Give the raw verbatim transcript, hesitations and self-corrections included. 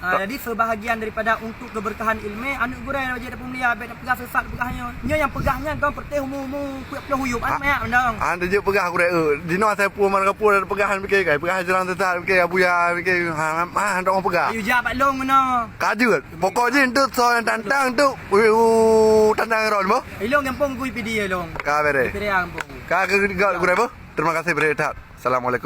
Ah, jadi sebahagian daripada untuk keberkahan ilmu, aneuk gurèe wajib tapeumulia, bèk tapeugah sifat peugah nyoe. Nyoe nyang peugah nyan kon peureuteh umu-umu peuet ploh yup, an mak mantong. An teujeuet peugah gurèe, eh, jinoe asai pue marga pue peugah han pike kai, peugah hijrah teutap pike, abuya pike, ha, ha, ha, dong peugah. Ayu jak bak long keunoe. Ka jeuet. Pokok jih enteuk soe nyang tantang enteuk, u, u, tantang rot boh. Ilong gampông kui pidi ilong. Ka bereh. Pidi gampông. Ka ke, ke, gurèe boh. Terima kasih bereh that. Assalamualaikum.